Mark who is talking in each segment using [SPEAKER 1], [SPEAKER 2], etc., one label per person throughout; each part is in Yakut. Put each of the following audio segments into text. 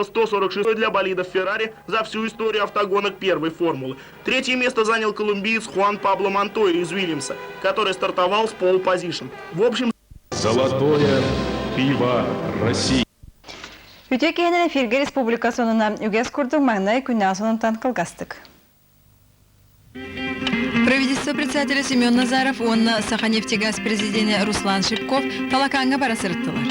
[SPEAKER 1] 146 для болидов Феррари за всю историю автогонок первой формулы. Третье место занял колумбиец Хуан Пабло Монтойя из Уильямса, который стартовал с пол позишн. В общем...
[SPEAKER 2] Золотое пиво России.
[SPEAKER 3] Үтүө киһинэн эфиргэ республика сонуна үгэс курдук маҥнай күннээх сонунтан кылгастык.
[SPEAKER 4] Правительство председателя Семен Назаров уонна Саханефтегаз президенэ Руслан Шипков Талакаҥҥа бара сырыттылар.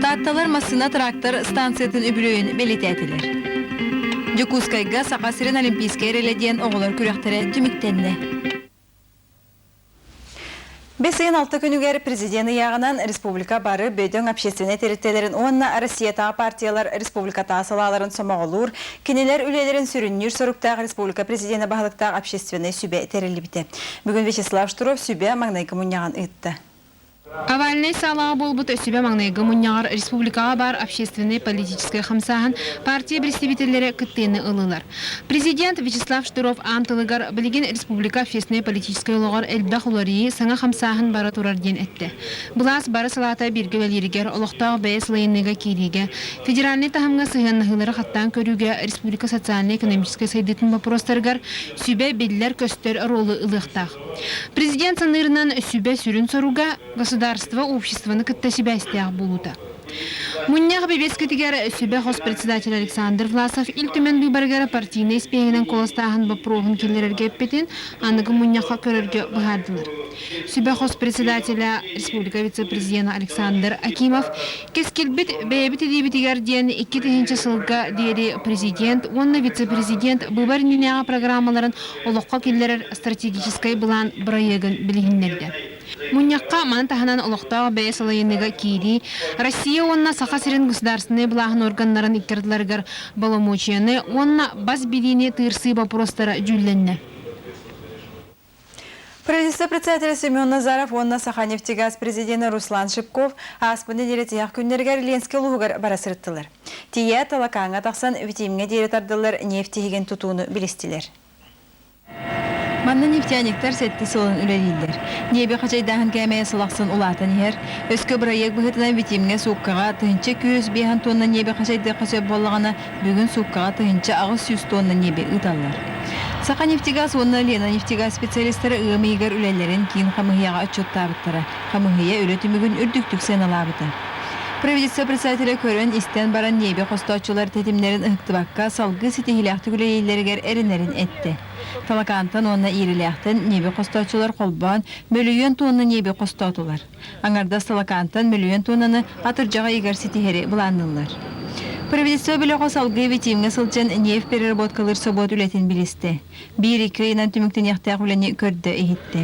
[SPEAKER 4] Таатталар массыына-трактор станциятын үбүлүөйүн бэлиэтээтилэр. Дьокуускайга Саха сирин Олимпийскай эрэлэ диэн оҕолор күрэхтэрэ түмүктэннэ.
[SPEAKER 3] Бэс ыйын алта күнүгэр президент ыйааҕынан республика бары бөдөҥ общественнай тэрилтэлэрин уонна Россиятааҕы партиялар республикатааҕы салааларын сомоҕолуур, кинилэр үлэлэрин сүрүннүүр соруктаах республика президенэ баһылыктаах общественнай сүбэ тэриллибитэ. Бүгүн Вячеслав Штыров сүбэ маҥнайгы мунньаҕын ыытта.
[SPEAKER 5] Овальнай саалаҕа буолбут сүбэ маҥнайгы мунньаҕар республикаҕа баар общественнай-политическай хамсааһын партия представителлэрэ кыттыыны ыллылар. Президент Вячеслав Штыров аан тылыгар билигин республика общественнай-политическай олоҕор элбэх уларыйыы, саҥа хамсааһын бара турар диэн эттэ. Былаас бары салаата бииргэ үлэлииригэр, олохтоох бэйэ салайыныыга киириигэ, федеральнай таһымҥа сыһыаннаһыылары хаттаан көрүүгэ республика социальнай-экономическай сайдыытын боппуруостарыгар сүбэ биллэр-көстөр оруолу ылыахтаах. Президент саныырынан сүбэ сүрүн соруга государство обществоны кытта сибээстээх буолуута. Мунньах бэбиэскэтигэр сүбэ хос председатель Александр Власов Ил Түмэн быыбарыгар партийнай испииһэгинэн куоластааһын боппуруоһун киллэрэргэ эппитин аныгы мунньахха көрөргө быһаардылар. Сүбэ хос председателя республика вице-президена Александр Акимов Кэскилбит бэйэбит илиибитигэр диэн 2000 сылга диэри президент уонна вице-президент быыбар иннинээҕи программаларын олоххо киллэрэр стратегическай былаан бырайыагын билиһиннэрдэ. Мунньахха маны таһынан олохтоох бэйэ салайыныыга киирии, Россия уонна Саха сирин государственнай былааһын органнарын икки ардыларыгар боломуочуйаны уонна бас билиини тыырсыы боппуруостара дьүүллэннэ.
[SPEAKER 3] Правительство председателя Семен Назаров уонна Саханефтегаз президенэ Руслан Шипков ааспыт нэдиэлэ тиһэх күннэригэр Ленскэй улууһугар бара сырыттылар. Тиийэ Талакааҥҥа тахсан Витимҥэ диэри тардыллар нефть тиһигин тутууну билистилэр.
[SPEAKER 4] Манна нефтяниктар сэттэ сылын үлэлииллэр. Ньиэби хачайдааһын кээмэйэ сыл ахсын улаатан иһэр. Өскө бырайыак быһыытынан Витимҥэ сууккаҕа 1205 тонна ньиэби хачайдыахха сөп буоллаҕына, бүгүн сууккаҕа 1800 тонна ньиэби ыыталлар. Саха нефтегаз уонна Лена нефтегаз специалистара ыам ыйыгар үлэлэрин киин хамыыһыйаҕа отчуоттаабыттара. Хамыыһыйа үлэ түмүгүн үрдүктүк сыаналаабыта. Правительство председателэ көрөн-истэн баран ньиэби хостооччулар тэтимнэрин ыһыктыбакка салгыы ситиһиилээхтик үлэлииллэригэр эрэнэрин эттэ. Талакаантан уонна Иирилээхтэн ньиэби хостооччулар холбоон мөлүйүөн туонна ньиэби хостоотулар. Аҥардас Талакаантан мөлүйүөн туоннаны атырдьах ыйыгар ситиһэри былаанныыллар. Правительство бөлөҕө салгыы Витимҥэ сылдьан нефть переработкалыыр собуот үлэтин билистэ. Биир-икки ыйынан түмүктэниэхтээх үлэни көрдө-иһиттэ.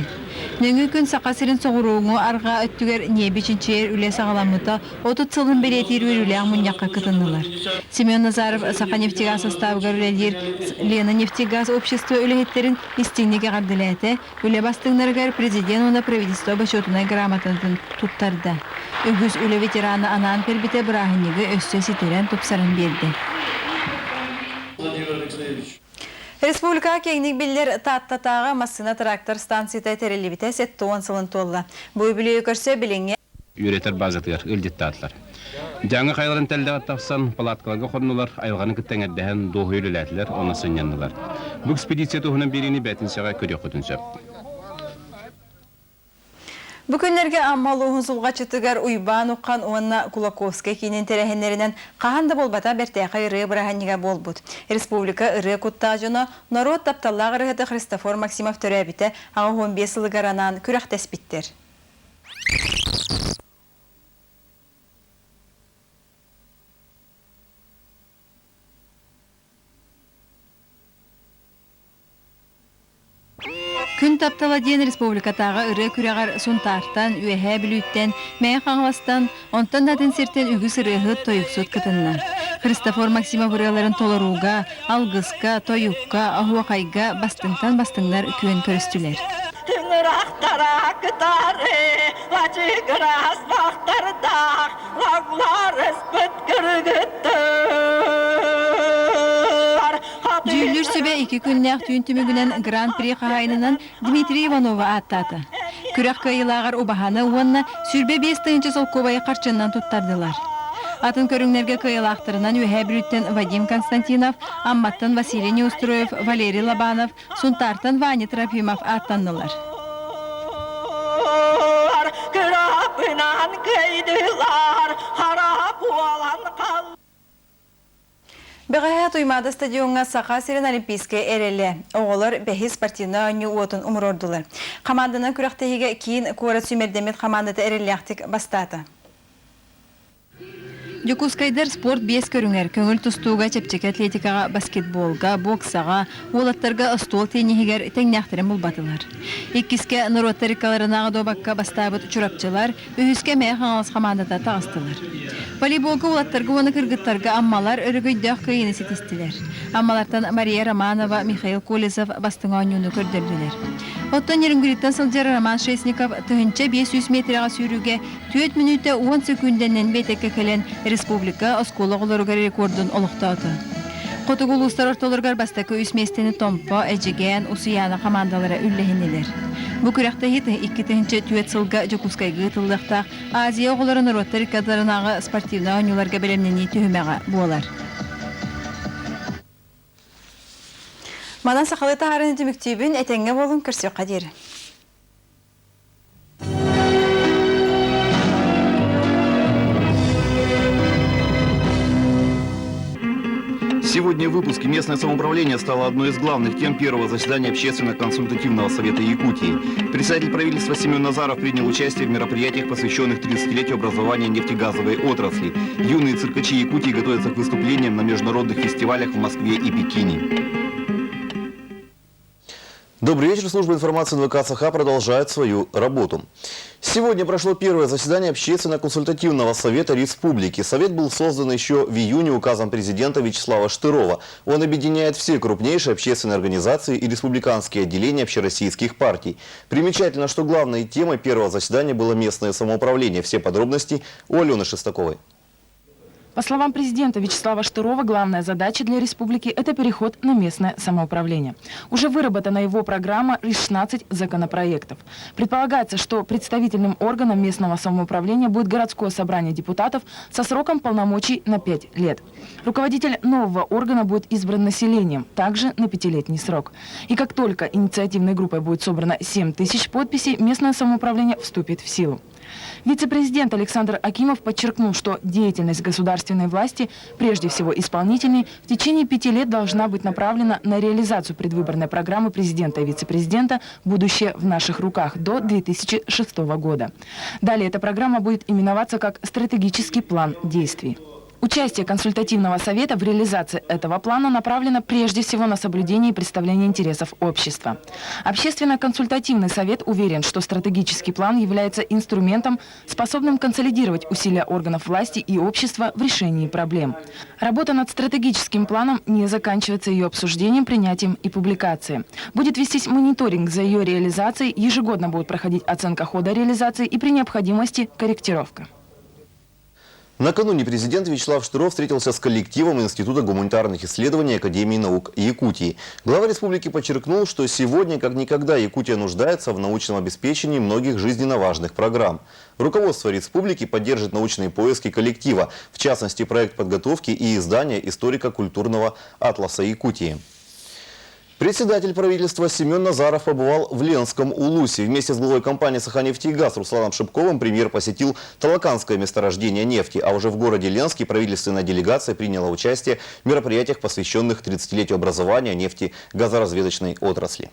[SPEAKER 4] Нөҥүө күн Саха сирин соҕурууҥу арҕаа өттүгэр ньиэби чинчийэр үлэ саҕаламмыта 30 сылын бэлиэтиир үөрүүлээх мунньахха кытыннылар. Семен Назаров Саханефтегаз састаабыгар үлэлиир Лена нефтегаз общество үлэһиттэрин истиҥник эҕэрдэлээтэ, үлэ бастыҥнарыгар президент уонна правительство бочуотунай грамотатын туттарда. Үгүс үлэ ветерана анаан кэлбитэ бырааһынньыгы өссө ситэрэн тупсаран биэрдэ.
[SPEAKER 3] Республикаҕа киэҥник биллэр Тааттатааҕы массыына-трактор станцията тэриллибитэ 70 сылын туолла. Бу үбүлүөйү көрсө билиҥҥи
[SPEAKER 6] үөрэтэр базатыгар ыалдьыттаатылар. Дьааҥы хайаларын тэллэҕэр тахсан палаткаларга хоннулар, айылҕаны кытта эҥэрдэһэн дуоһуйа үлэлээтилэр уонна сынньаннылар. Бу экспедиция туһунан биэриини бээтинсэҕэ көрүөххүтүн сөп.
[SPEAKER 3] Бу күннэргэ Амма улууһун Сулҕаччытыгар Уйбаан Уххан уонна Кулаковскай киинин тэрээһиннэринэн хаһан да буолбата бэртээхэй ырыа бырааһынньыга буолбут. Республика ырыа куттаах дьоно норуот тапталлаах ырыаһыта Христофор Максимов төрөөбүтэ 85 сылыгар анаан күрэхтэспиттэр.
[SPEAKER 4] Күн таптала диэн республикатааҕы ырыа күрэҕэр Сунтаартан, Үөһээ Бүлүүттэн, Мэҥэ Хаҥаластан, онтон да атын сиртэн үгүс ырыаһыт, тойуксут кытынна. Христофор Максимов ырыаларын толорууга, алгыска, тойукка, оһуохайга бастыҥтан бастыҥнар күөн көрүстүлэр.
[SPEAKER 7] Тыҥырахтара кытары лачыгырас бахтардаах лагларыспыт кыргыттар
[SPEAKER 4] Дьүүллүүр сүбэ икки күннээх түүн түмүгүнэн Гран-при хаһаайынынан Дмитрий Иванова ааттаата. Күрэх кыайыылааҕар убаһаны уонна 25 тыһыынча солкуобайы харчыннан туттардылар. Атын көрүҥнэргэ кыайыылаахтарынан Үөһээ Бүлүүттэн Вадим Константинов, Амматтан Василий Неустроев, Валерий Лобанов, Сунтаартан Ваня Трофимов ааттаннылар.
[SPEAKER 7] Кырапынан кыйдылар, хара буолан хал
[SPEAKER 3] Бэҕэһээ Туймаада стадиоҥҥа Саха сирин Олимпийскай эрэлэ оҕолор бэһис спортивнай оонньуу уотун умуруордулар. Хамаанданан күрэхтэһиигэ киин куорат сүүмэрдэммит хамаандата эрэллээхтик бастаата.
[SPEAKER 4] Дьокуускайдар спорт биэс көрүҥэр көҥүл тустууга, чэпчэки атлетикаҕа, баскетболга, боксаҕа, уолаттарга остуол тенниһигэр тэҥнээхтэрин булбатылар. Иккискэ норуоттар иккаларынааҕы дуобакка бастаабыт чурапчылар, үһүскэ Мэйэ Хаҥалас хамаандата таҕыстылар. Волейболга уолаттарга уонна кыргыттарга Аммалар өрөгөйдөөх кыайыыны ситистилэр. Аммалартан Мария Романова, Михаил Колесов бастыҥ оонньууну көрдөрдүлэр. Оттон Нерюнгриттан сылдьар Роман Шесников 1500 миэтэрэҕэ сүүрүүгэ Түөрт мүнүүтэ уон сөкүүндэнэн биэтэккэ кэлэн республика оскуола оҕолоругар рекордун олохтоото. Хотугу улуустар ортолоругар бастакы үс миэстэни Томпо, Эдьигээн, Усуйаана хамаандалара үллэһиннилэр. Бу күрэхтэһии 2004 сылга Дьокуускайга ыытыллыахтаах Азия оҕолоро норуоттар икки ардыларынааҕы спортивнай оонньууларга бэлэмнэнии түһүмэҕэ буолар.
[SPEAKER 3] Манан сахалыы таһаарыыны түмүктүүбүн, этэҥҥэ буолуҥ, көрсүөххэ диэри.
[SPEAKER 8] Сегодня в выпуске местное самоуправление стало одной из главных тем первого заседания Общественно-консультативного совета Якутии. Председатель правительства Семен Назаров принял участие в мероприятиях, посвященных 30-летию образования нефтегазовой отрасли. Юные циркачи Якутии готовятся к выступлениям на международных фестивалях в Москве и Пекине. Добрый вечер. Служба информации НВК СХ продолжает свою работу. Сегодня прошло первое заседание Общественно-консультативного совета республики. Совет был создан еще в июне указом президента Вячеслава Штырова. Он объединяет все крупнейшие общественные организации и республиканские отделения общероссийских партий. Примечательно, что главной темой первого заседания было местное самоуправление. Все подробности у Алены Шестаковой.
[SPEAKER 9] По словам президента Вячеслава Штырова, главная задача для республики – это переход на местное самоуправление. Уже выработана его программа и 16 законопроектов. Предполагается, что представительным органом местного самоуправления будет городское собрание депутатов со сроком полномочий на 5 лет. Руководитель нового органа будет избран населением, также на пятилетний срок. И как только инициативной группой будет собрано 7 тысяч подписей, местное самоуправление вступит в силу. Вице-президент Александр Акимов подчеркнул, что деятельность государственной власти, прежде всего исполнительной, в течение пяти лет должна быть направлена на реализацию предвыборной программы президента и вице-президента «Будущее в наших руках» до 2006 года. Далее эта программа будет именоваться как «Стратегический план действий». Участие консультативного совета в реализации этого плана направлено прежде всего на соблюдение и представление интересов общества. Общественно-консультативный совет уверен, что стратегический план является инструментом, способным консолидировать усилия органов власти и общества в решении проблем. Работа над стратегическим планом не заканчивается ее обсуждением, принятием и публикацией. Будет вестись мониторинг за ее реализацией, ежегодно будет проходить оценка хода реализации и при необходимости корректировка.
[SPEAKER 8] Накануне президент Вячеслав Штыров встретился с коллективом Института гуманитарных исследований Академии наук Якутии. Глава республики подчеркнул, что сегодня, как никогда, Якутия нуждается в научном обеспечении многих жизненно важных программ. Руководство республики поддержит научные поиски коллектива, в частности, проект подготовки и издания историко-культурного атласа Якутии. Председатель правительства Семен Назаров побывал в Ленском Улусе. Вместе с главой компании «Саханефтегаз» Русланом Шипковым премьер посетил Талаканское месторождение нефти. А уже в городе Ленске правительственная делегация приняла участие в мероприятиях, посвященных 30-летию образования нефти-газоразведочной отрасли.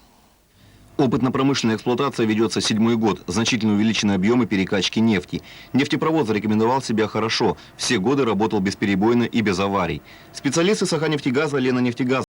[SPEAKER 8] Опытно-промышленная эксплуатация ведется седьмой год. Значительно увеличены объемы перекачки нефти. Нефтепровод зарекомендовал себя хорошо. Все годы работал бесперебойно и без аварий. Специалисты Саханефтегаза, Лена нефтегаз.